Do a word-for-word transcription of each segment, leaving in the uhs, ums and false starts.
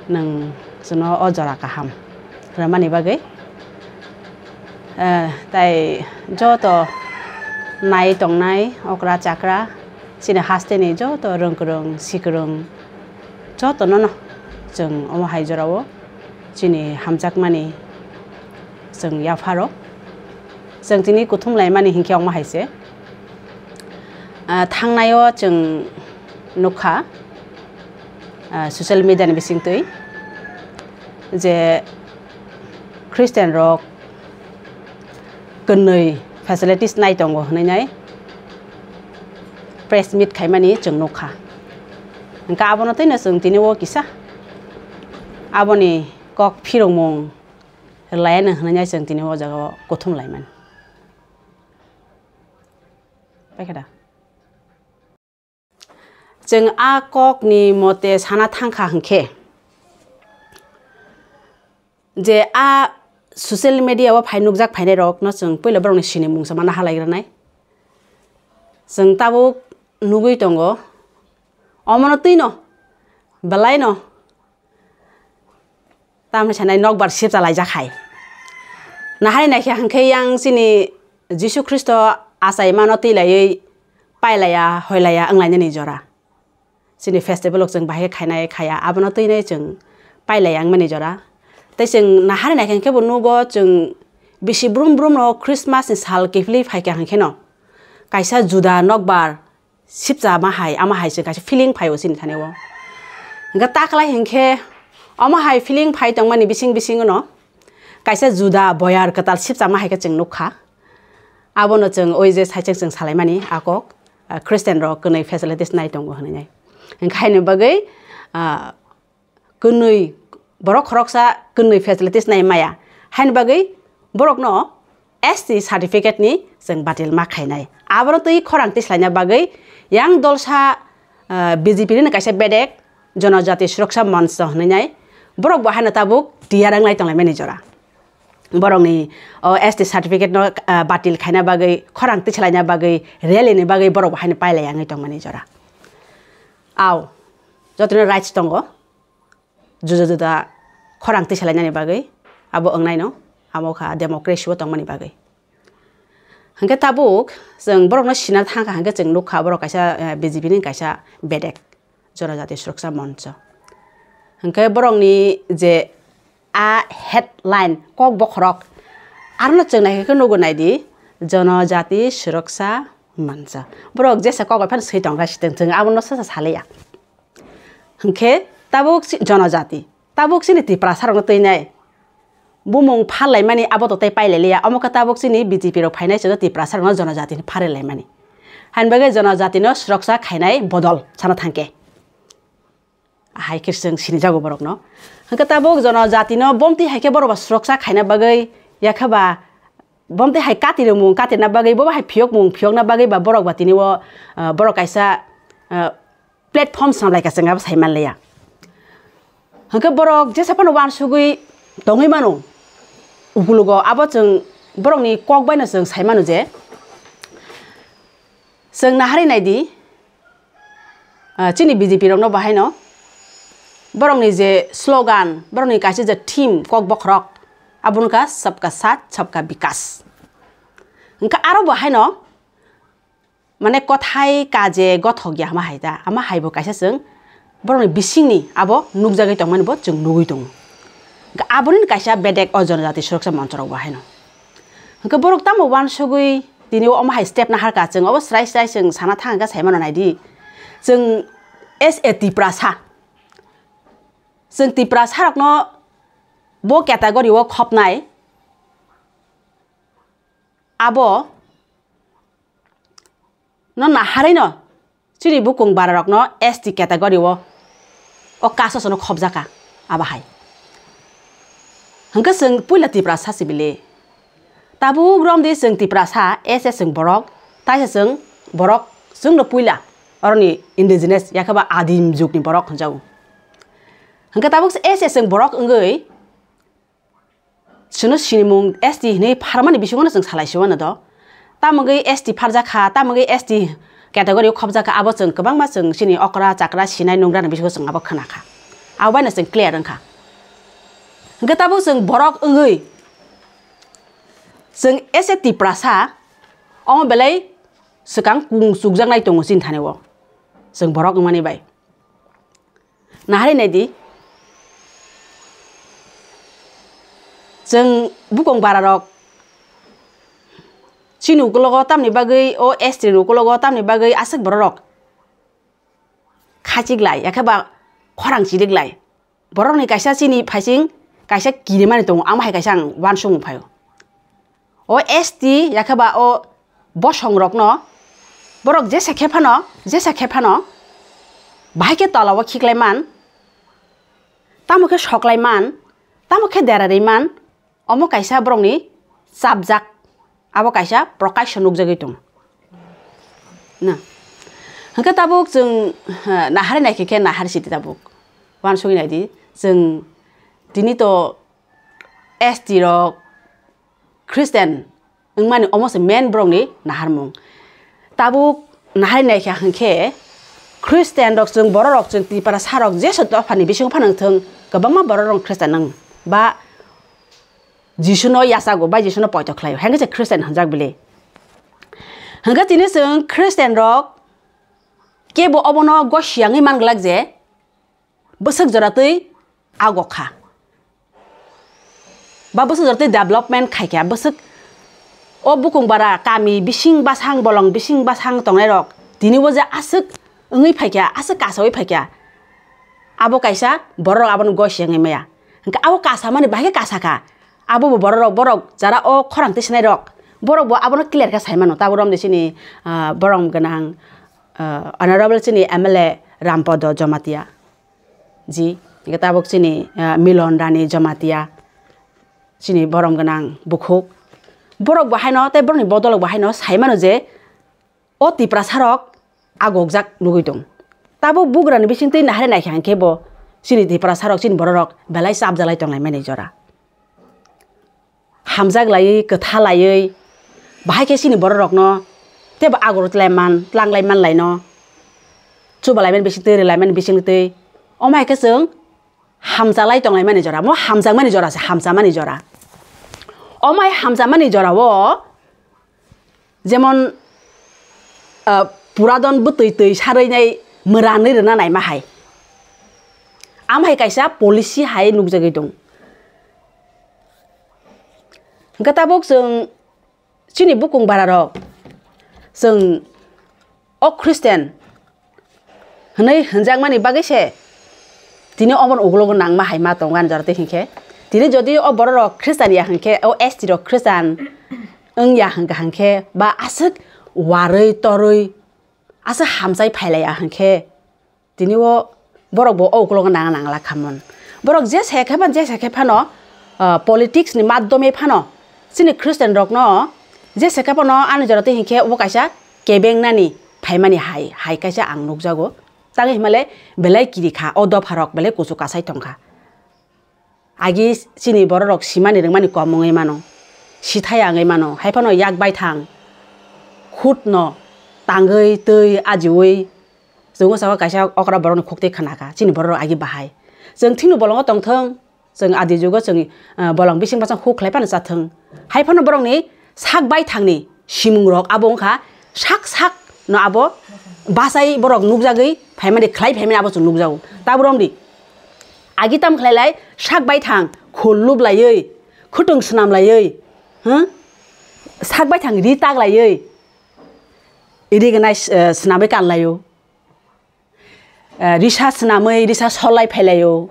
Nwng chwngno o jora kaham rwmani bagwi. Eh, tai joto nai tongnai okra chakra, chini hasteni joto rwngkwrwng sikwrwng jotono no chwng omo hai jorao chini hamjakmani chwng yapharo. Chwng tini kuthum laimani hinkhe omo hai se. Ah, thangnaio chwng nukha, ah, social media ni bisingtwi je Christian rok kwnwi facilities nai tongo hwnwi nai press meet khaimani chwng nukha. Hwnkhe abono twino chwng tini o kisa aboni kok phirokmung rwlaiya nw hwnwi nai chwng tini o jagao kuthum laimani. Paikha da? Chwng a kokni mote sana thangkha hwnkhe, je a social media o phai nukjak phainai rok no chwng puila borokni sini mungsa mana halaigranai. Chwng tabuk nugwi tongo, omono twino, belai no, tamni sanai nokbar sip chalaijak hai. Nahari naikhe hwnkhe yang chini Jisu Khristo achaimano twilaiwi pailaiya, hoilaiya wnglainani jora. Chini festival rok chwng bahai khe khainai khaiya, abono twinai chwng pailaiya wngmani jora. Tei chwng nahari naikhe hwnkhe bo nugo chwng bisi brum brum no Christmas ni sal kiphilwi phaikha hwnkhe no kaisa juda nokbar sipcha ma hai, ama hai se kaisa feeling phai o chini thani o. Hwnkhe ta khlai hinkhe omo hai feeling phai tongmani bising bisingo no kaisa juda boyar kwtal sipcha ma hai khe chwng nukha. Abono chwng oi je saichung chwng salaimani a kok, ah, Christian rok kwnwi facilities nai tongo hwnwi nai. Hwnkhe haini bagwi, ah, kwnwi borok khoroksa kwnwi facilities nai maya. Haini bagwi borokno S T certificate ni chwng batil ma khainai. Abono twi khorang tislaina bagwi yang dolsa, ah, B J P ni kaisa bedek Jonojati Suraksha Manch hwnwi nai borok bo haino tabuk tiyar wnglai tonglaimani jora. Borokni o S T certificate no, ah, batil khaina bagwi, khorang tislaina bagwi, rally ni bagwi borok bo haino pailai wngwi tongmani jora. Aw, jotono rights tongo. Juda juda khorang tisalainani bagwi abo wngnaino, abo kha democracy o tongmani bagwi. Hwnkhe tabuk chwng borokno sina thangkha hwnkhe chwng nukha borok kaisa, eh, B J P ni kaisa bedek Jonojati Suraksha Manch. Hwnkhe borokni je a headline kok bokhorok arono chwng naikhe nugo naidi Jonojati Suraksha Manch. Borok jesa kok bai phano swi tongkha sitwng chwng abono sasa saliya. Hwnkhe tabuk si jonojati, tabuk chini Tiprasa rokno twinai bumung pharlaimani abo to tei pailai liya, omo khe tabuk chini B J P rok phainai chwngno Tiprasa rokno jonojati hwnwi pharlaimani. Haini bagwi jonojati no sroksa khainai bodol sana thangkhe. Hai khe chwng sinijago borokno. Hwnkhe tabuk jonojati no bomti hai khe borok ba sroksa khaina bagwi, yakhe ba bomti hai kati rwmung katirna bagwi, bo hai phiyokmung phiyokna bagwi ba borok ba tini o, ah, borok kaisa, ah, platform swnam lai ka chwng abo sai man liya. Hwnkhe borok jesa phano uansugwi tongwi mano. Ukulugo abo chwng borokni kok baino chwng sai mano je, chwng naharwi naidi, ah, chini B J P rokno bahaino borokni je slogan, borokni kaisa je theme kok bokhorok, abo wngkha Sabka Saath, Sabka Vikas. Hwnkhe aro bahaino mane kothai kaje gothok ya hama hai ta, ama hai bo kaisa chwng borokni bisingni abo nukjagwi tongmani bo chwng nugwi tongo. Hwnkhe aboni kaisa bedek o Jonojati Suraksha Manch rok bo haino. Hwnkhe borok tamo uansugwi tini o omo hai step naharkha, chwng obo srai srai chwng sana thang khe sai mano naidi. Chwng as a Tiprasa, chwng Tiprasa rokno bo category o khopnai abo no naharwi no chini bukung bara rokno S T category o, o caste o sono khopjaka abo hai. Hwnkhe chwng puila Tiprasa sibili. Tabuk romdi chwng Tiprasa, S S chwng borok, taisa chwng borok, chwngno puila oroni indigenous, yakheba adim jugni borok hwnjago. Hwnkhe tabuk S S chwng borok wngwi, chwngno sinimung S T hinwi pharmani bisingo no chwng salai si mano do. Tamogwi S T pharjak kha, tamogwi S T category o khopjak kha, abo chwng kwbangma chwng chini okra chakra sinai nungra ni bisingo chwng abo khna kha. Abo baino chwng clear wngkha. Hwnkhe tabuk chwng borok wngwi, chwng as a Tiprasa, omo belai swkang kung chukjaknai tongo chini thani o. Chwng borok wngmani bai. Naharwi naidi, chwng bukung bararok chini ukulogo tamni bagwi, o S T ni ukulogo tamni bagwi aswk bororok khachik lai, yakhe ba khorang chirik lai. Borokni kaisa chini phaising kaisa kirimani tongo, amo hai kaisa ang uansukmung phaio. O S T yakhe ba o bosong rokno borok jesa khe phano, jesa khe phano bahai khe tola o khiklai man, tamo khe soklai man, tamo khe derarwi man, omo kaisa borokni chapjak, abo kaisa prokasho nukjagwi tongo. Na. Hwnkhe tabuk chwng, eh, naharwi naikhe khe naharwi sidi tabuk. Uansugwi naidi, chwng tini to S T rok, Christian wngmani omo se main borokni naharmung. Tabuk naharwi naikha hwnkhe Christian rok chwng bororok chwng Tiprasa rok jesu dophani bisingo phano wngthwng kwbangma bororok Christian wng ba Jisuno yachago ba Jisuno poito khlaio, hwnkhe se Christian hwnjak bili. Hwnkhe tini chwng Christian rok kebo obono gosiyangwi man glak je bwswk jora twi agokha. Ba bwswk jora twi development khaikha, bwswk o bukung bara kami bising basang bolong bising basang tongnai rok tini o je aswk wngwi phaikha, aswk kasawi phaikha. Abo kaisa borok abono gosiyangwi maya. Hwnkhe abo kasamani bahai khe kasakha. Abo bo borok, borok jara o khorang twi sinai rok, borok bo abono clear khe sai mano. Tabuk romni chini, ah, borom gwnang, ah, honorable chini M L A Rampodo Jomatia ji, hwnkhe tabuk chini, ah, Milon Rani Jomatia, chini borom gwnang bukhuk. Borok bo haino, tei borokni bodolok bo haino sai mano je, o Tiprasa rok agokjak nugwi tong. Tabuk bugrani bising twi naharwi naikha hwnkhe bo chini Tiprasa rok, chini bororok belai chapjalai tonglaimani jora. Hamjak laiwi, kwtha laiwi, bahai khe chini bororokno teibo agor tlai man, tlanglai man laino, chubalai mani bising twi, rwlai mani bising twi. Omo hai khe chwng hamjalai tonglaimani jora, mo hamjakmani jora se, hamjamani jora. Omo hai hamjamani jora o, jemon, ah, puradon bwtwi twi sarwi nai mwranwi rwna naima hai. Am hai kaisa policy hai nukjagwi tong. Hwnkhe tabuk chwng chini bukung bararok chwng o Christian hwnwi hwnjakmani bagwi se tini obono ugulogo nangma hai ma tongo ani jora twi hinkhe. Tini jodi o bororok Christian ya hinkhe, o S T rok Christian wng ya hwnkha hinkhe ba aswk warwi torwi aswk hamchai phailai ya hinkhe tini o borok bo o ugulogo nang nang la khamon. Borok je se khe phan, je se khe phano, ah, politics ni madhyome phano chini Christian rokno je se khe phano ani jora twi hinkhe obo kaisa kebengnani phaimani hai, hai kaisa ang nukjago. Tangwi himale belai kiri kha, o dopha rok belai kuchuk kasai tongkha. Agi chini bororok simani rwngmani kom wngwi mano, sithai wngwi mano, hai phano yak baithang khutno tangwi twi ajiui chwngno saka kaisa okra borokni khuk twi khna kha, chini bororok agi bahai. Chwng thikno bolongo tongthwng, chwng adi jugo chwng, ah, bolong bising bachang huk khlai phano chathwng. Hai phano borokni sak baithangni simungrok abo wngkha sak sak no abo bachai borok nukjagwi phaimani, khlai phaimani abo chwng nukjago. Tabuk romdi agi tam khlailai sak baithang khul lublaiwi, khutung swnamlaiwi, huh? Sak baithang ri taklaiwi, ri gwnai, eh, swnamwi kanlaio. Eh, risa swnamwi risa solai phailaio.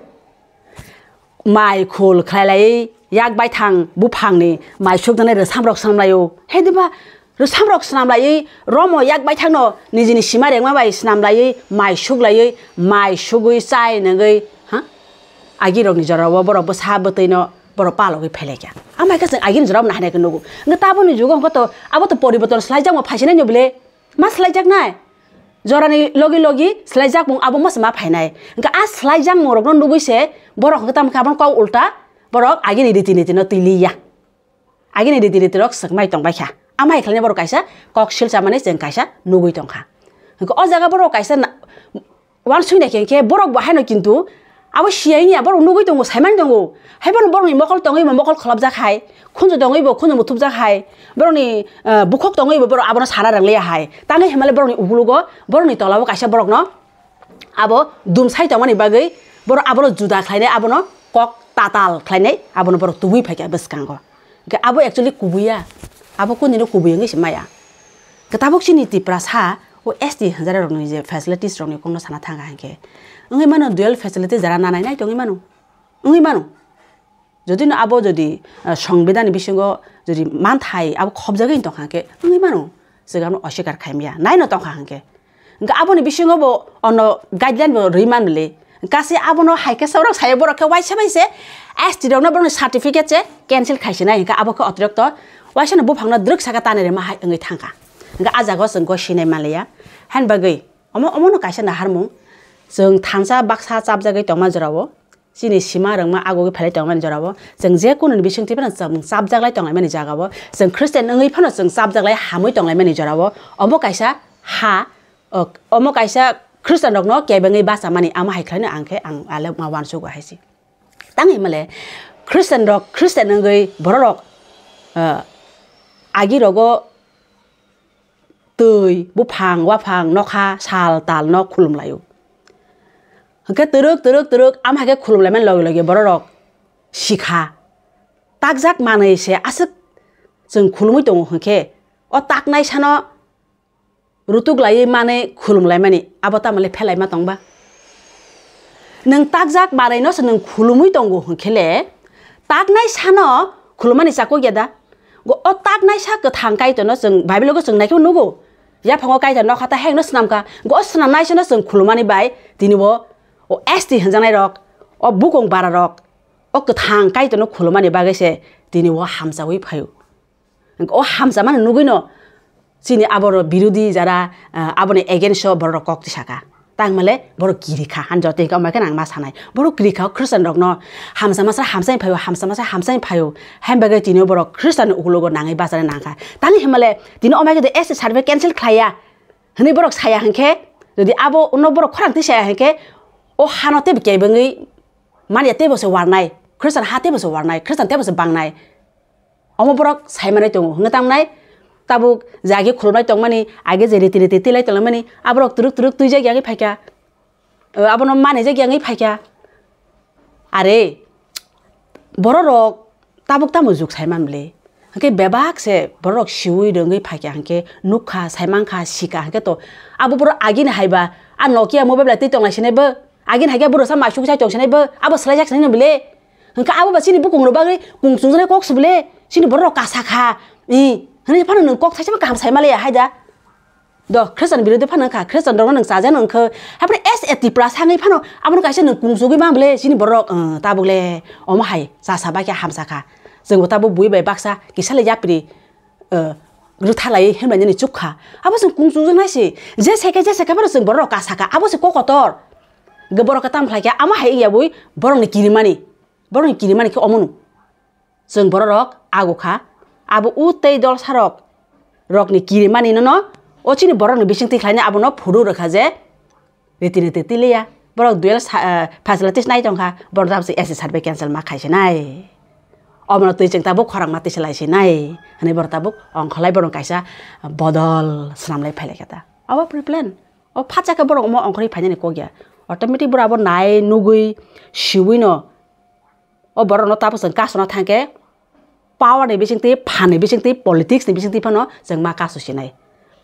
Mai khul khlailai yak baithang buphangni mai sukjaknai rwsamrok swnamlaio. He diba rwsamrok swnamlaiwi romo yak baithangno nijini sima rengma bai swnamlaiwi mai suklaiwi mai sugwi chai nangwi, ha? Agirokni jorao borok bwsa bwtwino borok palogwi phailaikha. Amai khe chwng agini jorao naharnai khe nugo. Hwnkhe tabukni jugo hwnkhe to abo to poriborton slaijakma phaisinai no bile. Ma slaijaknai? Jorani logi logi slaijakmung abo masa ma phainai. Hwnkhe a slaijakmungrokno nugwi se borok hwnkhe tamo khe abono kok ulta borok agini riti nitino twi liya. Agini riti nitirok swkmai tongbaikha. Amo hai khlainai borok kaisa kok silchamani chwng kaisa nugwi tongkha. Hwnkhe o jaga borok kaisa na-, uansuknai khe, hwnkhe borok bo haino kintu Abo siyai wngya, borok nugwi tongo, saimani tongo. Haiphano borokni mokol tongwi bo mokol kholopjak hai, khunju tongwi bo khunju muthupjak hai, borokni, eh, bukhuk tongwi bo borok abono sana rwnglia hai. Tangwi himale borokni ukulugo, borokni tolao kaisa borokno abo dumsai tongmani bagwi borok abono juda khlainai, abono kok tatal khlainai, abono borok tubui phaikha bwskango. Hwnkhe abo actually kubuya, abo kunino kubui wngwi se maya. Hwnkhe tabuk chini Tiprasa o S T hwnjak rokni je facilities rokni kokno sana thangkha hwnkhe wngwi mano, dual facilities jara nanai nai tongwi mano, wngwi mano. Jodi no abo jodi, ah, songbidani bisingo jodi manthai abo khopjagwi tongkha hwnkhe wngwi mano, chwng abono oswikar khaimya, naino tongkha hwnkhe. Hwnkhe aboni bisingo bo ono guideline bo rwi man le. Kasi abono hai khe sabrok sayo borok khe waisa bai se S T rokno borokni certificate se cancel khaisinai, hwnkhe abo khe otirokto waisa no buphangno drwk saka tanwi rima hai wngwi thangkha. Hwnkhe ah jaga o chwng goi sinai manliya. Hain bagwi omo, omono kaisa naharmung, chwng thansa baksa chapjagwi tongma jorao, chini sima rwngma agogwi phailai tongmani jorao, chwng je kununi bisingtwi phano chwng chapjaklai tonglaimani jagao, chwng Christian wngwi phano chwng chapjaklai hamwi tonglaimani jorao, omo kaisa ha, o-, omo kaisa Christian rokno kebengwi bachamani, amo hai khlaino ang khe ang ale ma uansugo hai se. Tang himale Christian rok, Christian wngwi borok rok, ah, agi rogo twi, buphang, waphang, nokha, sal, tal no khulum laio. Hwnkhe twrwk, twrwk, twrwk, amo hai khe khulum laimani loge loge borok rok sikha. Takjak manwi se aswk chwng khulumwi tongo hwnkhe, o taknai sano rutuk laiwi manwi khulum laimani, abo tamo le phelaima tongba? Nwng takjak manwi no se nwng khulumwi tongo hwnkhe le, taknai sano khulumani chakuk ya da? Go o taknai sa kwthang Kaitor no chwng Bible o chwng naikhe nugo. Yaphango Kaitor nokha ta hek no swnamkha. Go o swnamnai sano chwng khulumani bai tini bo o S T hwnjaknai rok, o bukung bara rok, o kwthang Kaitor no khulumani bagwi se tini o hamchawi phaio. O hamchamani nugwino chini aboro birodi jara, ah, aboni against o borok kok tisaka. Tangmale borok kirikha, han joto hika omai khe nang ma sanai. Borok kirikha o Christian rokno hamsa masa hamsai phaio, hamsa masa hamsai phaio. Hem bagwi tini borok Christian ni ukulogo nangwi bachana nangkha. Tani himale tini omai khe S T certificate cancel khlaiya hwnwi borok saya hwnkhe, jodi abo uno borok khorang twi saya hwnkhe, o hano teibo kebengwi manya teibo se warnai, Christian ha teibo se warnai, Christian teibo se bangnai. Omo borok sai manai tongo hwnwi tang nai. Tabuk je age khulumnai tongmani, age je riti riti tilai tonglaimani, aborok twrwk twrwk twijak yagwi phaikha. O, abono manijak yagwi phaikha. Are, borok rok tabuk tamo juk sai man bwle? Hwnkhe bebak se borok rok siwi rwngwi phaikha, hwnkhe nukha, sai mankha, sikha, hwnkhe to abo borok agini haiba, a Nokia mobile bai twi tonglai sinai bo, agini haikhe borok sa maisuk sai tong sinai bo, abo swlaijak sinai no bwle? Hwnkhe abo ba chini bukung rok bagwi kung chungjaknai kok se bwle, chini borok rok kasa kha, i, hwnwi phano nwng kok thaisa bo kaham sai maliya hai da. Do, Christian birodi phano wngkha, Christian rokno nwng chajaknai wngkha, haphano S A Tiprasa wngwi phano abono kaisa nwng kung chugwi ma bwle, chini borok rok, eh, tabuk le omo hai chasa bai khe hamsa kha. Chwngbo tabuk bui bai baksa kisa le yapri, eh, rwtha lai himlai nini chuk kha. Abo chwng kung chukjaknai se, je se khe, je se khe phano chwng borok rok kasa kha, abo se kok kotor. Hwnkhe borok khe tamo khlai khe, amo hai wngya bui borokni kirimani, borokni kirimani khe omono. Chwng borok rok ago kha, abo o tei dolsa rok rokni kirimani no, no, o chini borok ni bising twi khlai ni abono phuru rwkha je riti riti twi liya. Borok dual sa-, ah, facilities nai tong kha, borok tabuk S T certificate cancel ma khai se nai. Omono twi chwng tabuk khorang ma twi se lai se nai. Hwnwi borok tabuk ongkholai borok kaisa bodol swnam lai phai lai kha ta. Abo pre-plan. O phatsa khe borok omo ongkhorwi phainani kok ya. Automatic borok abo nai nugwi siwi no o borok no tabuk chwng kasona thang khe power ni bising twi, phan ni bising twi, politics ni bising twi phano chwng ma kasu sinai.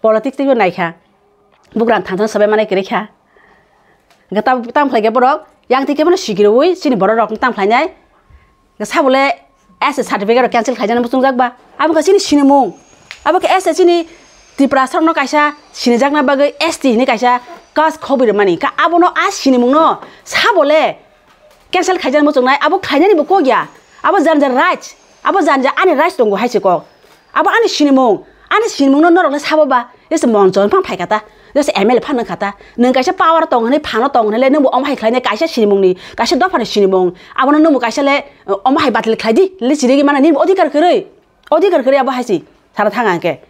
Politics twi bo naikha, bugrang thang thang sabai manai kwrwi kha. Hwnkhe tam, tam khlai khe borok yang twi khe phano sikirwi chini borok rok tam khlainai. Hwnkhe sabo le S A certificate rok cancel khlaijana muchungjak ba. Abo khe chini sinimung. Abo khe S A chini Tiprasa rokno kaisa sinijakna bagwi S T hinwi kaisa kas khobwi rwmani. Hwnkhe abono a sinimungno sabo le cancel khaijani muchungnai, abo khlainani bo kok ya. Abo janja raj, abo janja ani raj tongo hai se kok. Abo ani sinimung, ani sinimungno norok le sabo ba, jese moncho phang phai kha ta, jese M L A phano wngkha ta. Nwng kaisa power tong hwnwi, phano tong hwnwi le nwngbo omo hai khlainai kaisa sinimungni, kaisa dophani sinimung. Abono nwngbo kaisa le, omo hai batil khlai di, le chirigwi mano nini odhikar kwrwi. Odhikar kwrwi abo hai se sana thang ang khe.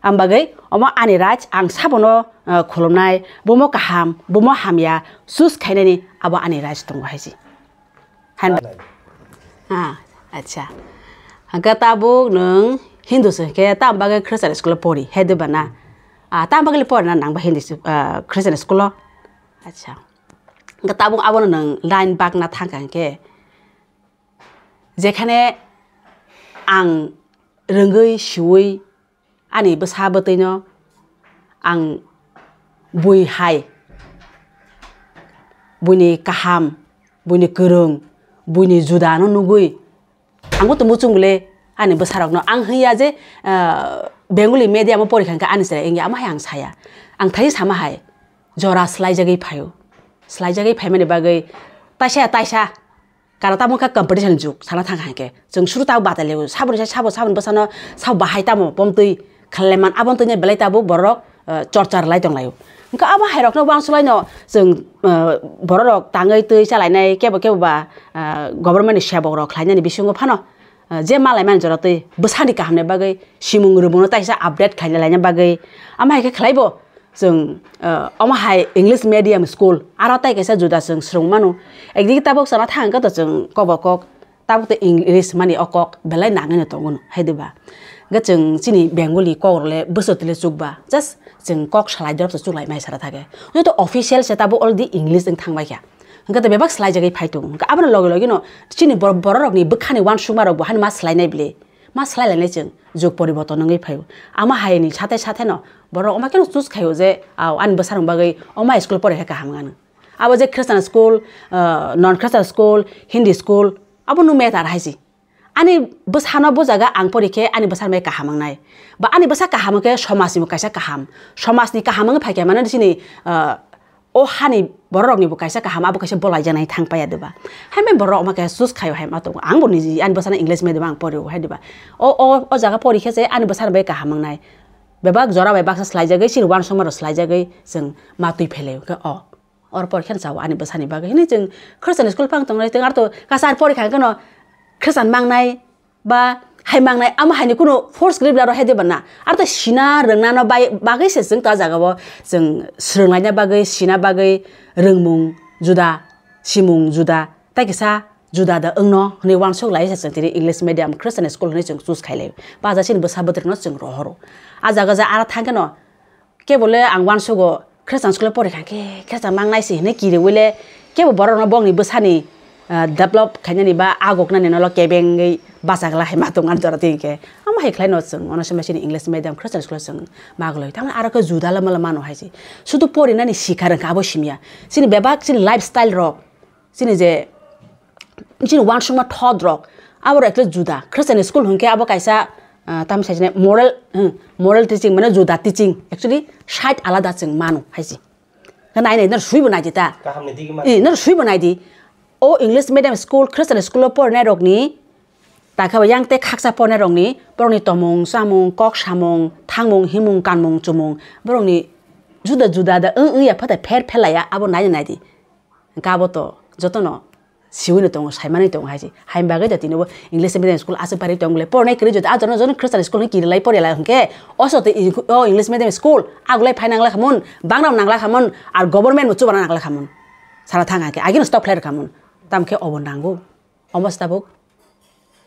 Ang bagwi omo ani raj, ang sabono ah, khulumnai, bomo kaham, bomo hamya, choose khainani abo ani rights tongo hai si. Han-, ah, acha. Hwnkhe tabuk nwng Hindu se hwnkhe tam bagwi Christian school o pori, hai de ba na? Ah, tam bagwi pori na nang ba Hindi s-, ah, Christian school o? Acha. Hwnkhe tabuk abono nwng line bakna thangkha hwnkhe, jekhane ang rwngwi, siwi, ani bwsa bwtwino ang bui hai, buini kaham, buini kwrwng, buini judano nugwi, ang bo tongbo chwng bwle ani bwsarokno. Ang hwnya je, ah, Bengali medium o porikha hwnkhe ani chwrai wngya, amo hai ang saya. Ang thai sama hai jora swlaijagwi phaio. Swlaijagwi phaimani bagwi taisa taisa Karo tamo khe competition ni jug sana thang hai khe. Chwng suru tabo batai laibo. Saboni sai sabo, saboni bwsano sabo bahai tamo pomtwi khlaiman, aboni twino belai tabuk borok, eh, chorcha rwlai tong laio. Hwnkhe abo hai rokno uansukhlaino chwng, eh, borok rok tangwi twi chalainai kebo kebo ba, eh, government ni sebok rok khlainani bisingo phano, eh, je malaimani jora twi bwsani kahamni bagwi simung rwmungno taisa update khlaina laina bagwi. Amo hai khe khlaibo. Chwng, eh, omo hai English medium school, aro tai kaisa juda chwng swrwng mano. Ekdigi tabuk sana thang khe to chwng kobo kok, tabuk to English mani o kok belai nangwi no tongo no, hai diba? Hwnkhe chwng chini Bengali kok rok le bwswk twi le chukba, just chwng kok salai dorop se chuklai mai sara thake. Joto official se tabuk already English wng thang bai kha. Hwnkhe to bebak swlaijagwi phai tongo. Hwnkhe abono loge loge no chini bor-, borok rokni bwkhani uansukma rok bo hani ma swlainai bile. Ma swlai lainai chwng, jug poriborton wngwi phaio. Ama haini sathai sathai no borok oma kheno choose khaio je, "Au, ani bwsarok bagwi oma school pore khe kaham wngano." Abo je Christian school, ah, non Christian school, Hindi school, abo no matter hai si. Ani bwsano bo jaga ang pori khe ani bwsa bai kaham wngnai. Ba ani bwsa kaham wngkhe somajni bo kaisa kaham. Somajni kaham wngwi phai khe mane chini, ah, O hani borok rokni bo kaisa kaham, abo kaisa bolai jani thang paiya diba? Hai mai borok ma kaisa choose khaio hai ma tongo. Ang bo niji ani bwsano English medium ang porio hai diba? O, o, o jaga pori khe se ani bwsani bai kaham wngnai. Bebak jora bai baksa swlaijagwi, sini uansukma rok swlaijagwi chwng ma twi phailai khe o. Or por khe chao ani bwsani bagwi. Hini chwng Christian school phang tongnai, teng ar to kasa ar pori kha khe no Christian mangnai, ba hai mangnai, amo haini kuno force kwrwi bla rw hai de bana. Ar to sina rwngna no bai-, bagwi se chwng ta jaga o chwng swrwng laina bagwi, sina bagwi rwngmung juda, simung juda, tai kisa juda da wngno hwnwi uansuk lai se chwng tini English medium Christian school hwnwi chwng choose khai lai. Ba ja chini bwsa bwtwrwng no chwng rohoro. A jaga ja ara thang khe no Kebo le ang uansugo Christian school o pori kha khe Christian mangnai se hinui kiriui le kebo borok no bongni bwsani, ah, develop khainani ba agoknani no lo kebengwi bachagla hai ma tong ani jora twi khe. Amo hai khlai no chwng ono sima sini English medium Christian school o chwng magloi. Tamni aro khe juda le mala mano hai se. Sudu porinani sikha rwngkha abo simya. Chini bebak chini lifestyle rok Chini je, chini uansukma thot rok, abo rok ekle juda. Christian school hwnkhe abo kaisa, ah, tamo sai sini moral, hmm, moral teaching mane juda teaching. Actually, side alada chwng mano hai se. Khe nai nai, noro swibo nai di ta. Kaham ni digi mano. Eh, noro swibo nai di. O English medium school, Christian school o porinai rokni, takha bo yang tei khaksa porinai rokni, borokni tomung, chamung, kok samung, thangmung, himung, kanmung, chumung, borokni juda juda da wng wng ya phatai pher pher laiya, abo nai nai di. Hwnkhe abo to jotono siui no tongo, saimani tongo hai se. Haini bagwi da tini bo English medium school aswk pari tong bole, pornai kwrwi jodi a jotono jotono Christian school ni kiri lai pori lai hwnkhe, o so to i-, o English medium school, agulai phai nang lai khamun, bangra nang lai khamun, ar government bo chubana nang lai khamun. Sana thang khe, agino stop khlai rwkhamun. Tamo khe obo nango. Omo se tabuk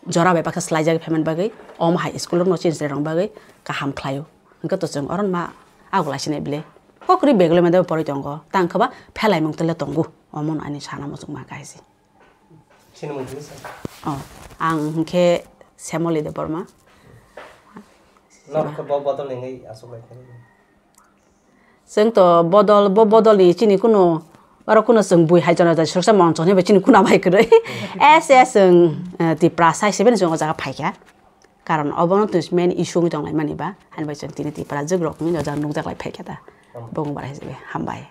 jora bai baksa swlaijagwi phaimani bagwi, omo hai school rokno chini chwrairokni bagwi kaham khlaio. Hwnkhe to chwng oro ma agulai sinai bile. Kokri begulai mande poroi tongo. Tang khe ba phelaimung tele tongo. Omo no ani sana muchungma kaisa. Sini mung tini sa. Oh, ang hwnkhe Semoli Debbarma. Nok khe bo bodol ni ngai aswk lai khe. Chwng to bodol, bo bodol ni chini kuno, oro kuno chwng bui hai jona jai suksa mong chonai bai chini kuno bai kwrwi. S S chwng, eh, Tipra sai se bini chwng o jaga phaikha. Karon obono twi main issue wngwi tonglaimani ba, hani bai chwng tini Tipra jwk rok wngwi o jaga nukjak lai phaikha ta. Bung bai hai se bai, hambai.